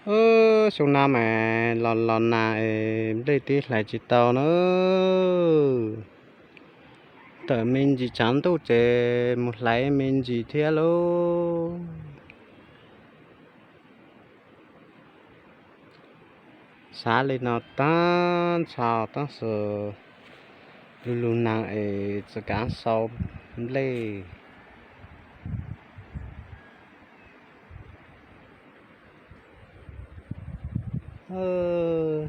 Xyoo no mas los los nag es nplej twb hlais tsis tau na. Tawm me ntsis tshav ntuj ces mus hlais me ntsis thiab lauj. Xav li no tab ntsho tab sis lug lug nag es tsis kav sau nplej.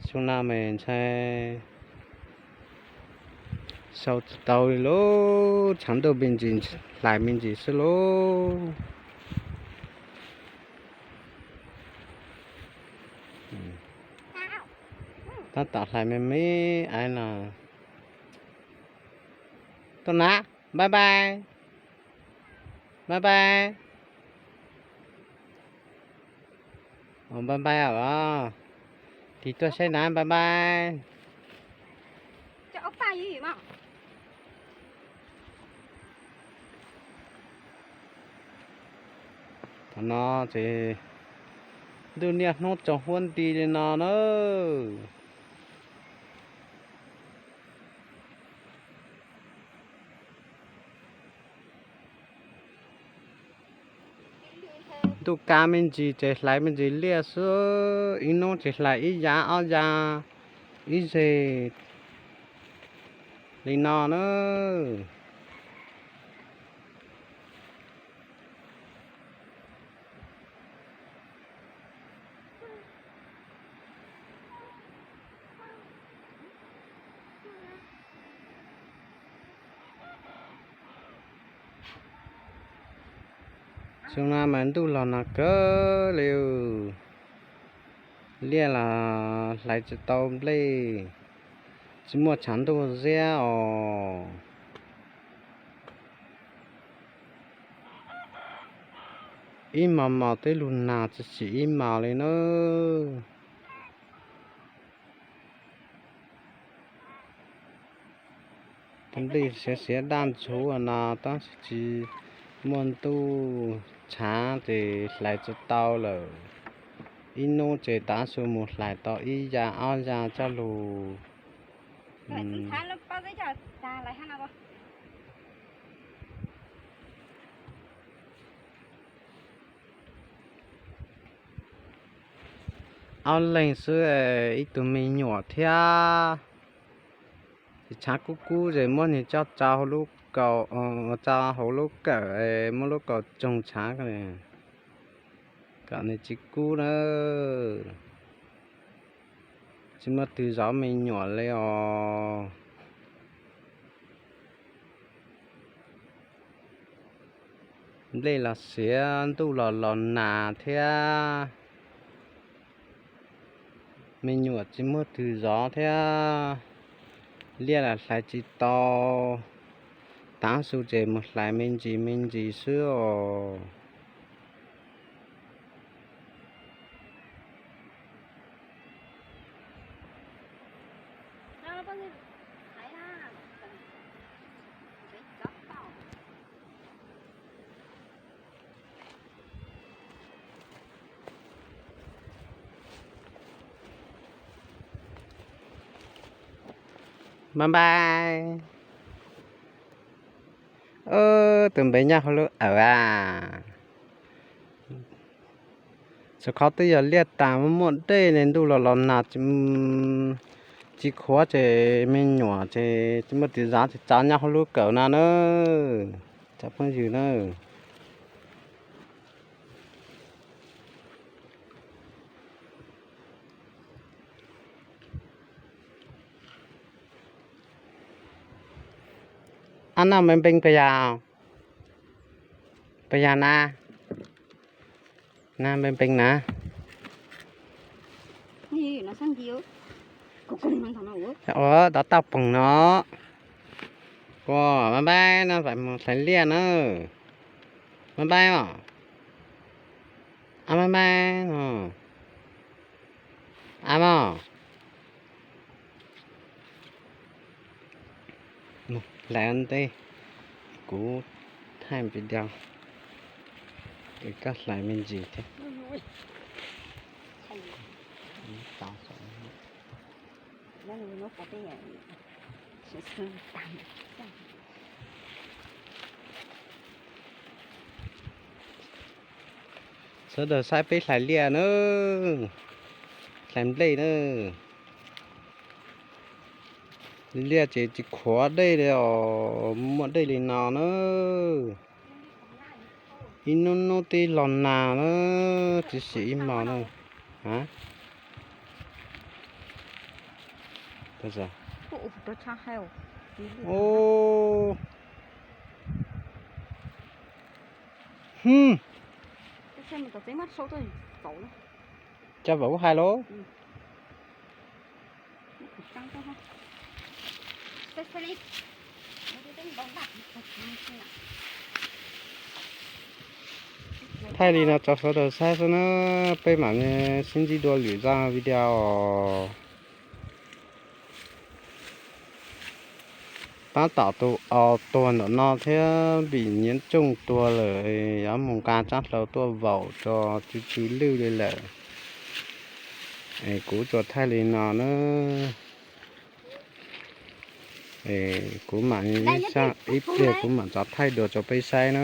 Xyoo no mas ntshai sau tsis tau li lauj, tshav ntuj me ntsis hlais me ntsis xwb lauj. Tab tom hlais me me aiv no. Tuaj na, bye bye. Bye bye. Bye bye os. Tig tuaj saib na, bye bye. Thaum no ces ntuj niaj hnub tsaus huab nti li no na. Ntuj kav me ntsis ces hlais me ntsis liaj xwb, ib hnub ces hlais ib yav ob yav ib zeg li no na. Xyoo no mas ntuj los nag kawg li, liaj los hlais tsis tau nplej, tsis muaj tshav ntuj ziab os. Ib hmos mos twb lug nag tsis tsim ib hmos li na. Tus nplej siav siav daj ntshuv no tab sis tsis muaj ntuj tshav ces hlais tsis tau lawm. Ib hnub ces tav su mus hlais tau ib yav ob yav coj lug. Ob leeg xwb, ib tug me nyuam thiab. Ces tshav kub kub ces muab nws coj tso hauv lub kaum, tso hauv lub kawm, muab lub kaum tsoog tshav kom nws tsis kub na. Tsis muaj twg zov me nyuam li os. Nplej los siav, ntuj los los nag thiab. Me nyuam tsis muaj twg zov thiab. Liaj los hlais tsis tau. Tav su ces mus hlais me ntsis me ntsis xwb os. Bye bye. Tus npe nyob hauv lub awm a. Txhua qhov twb yog liaj tas muaj dej ne, ntuj los los nag tsis khuav ces me nyuam ces tsis muaj twg zov ces tso nyob hauv lub kawm no na, cov phooj ywg na. Ab, noj npe npees puas yog? Puas yog na? Na, npe npees na. Ua, dov tauj poog no. Ua, bye bye, no vam mus hlais liaj na. Bye bye os. Ab, bye bye os. Ab mog. Hlais ua ntej, kuv thaij video es koj hlais me ntsis thiab. Sawv daws saib peb hlais liaj na, hlais nplej na. Liaj ces tsis khuav dej li os, muaj dej li no na. Ib hnub hnub twb los nag na, tsis sim ib hmos na. Cas vam ub hais lauj. Thaij li no tso sawv daws saib xwb na, peb mam sib ntsib dua lwm zaj video os. Tab tom tus aus tuag ntawm no thiab vim nyiav tsooj tuag lawm, yuav mus nqa tsab hlau tuaj vaum tso tsw tsw lwj li lawm. Es kuv tsuas thaij li no na. Kuv mam ib pliag kuv mam rov thaij dua rau peb saib na.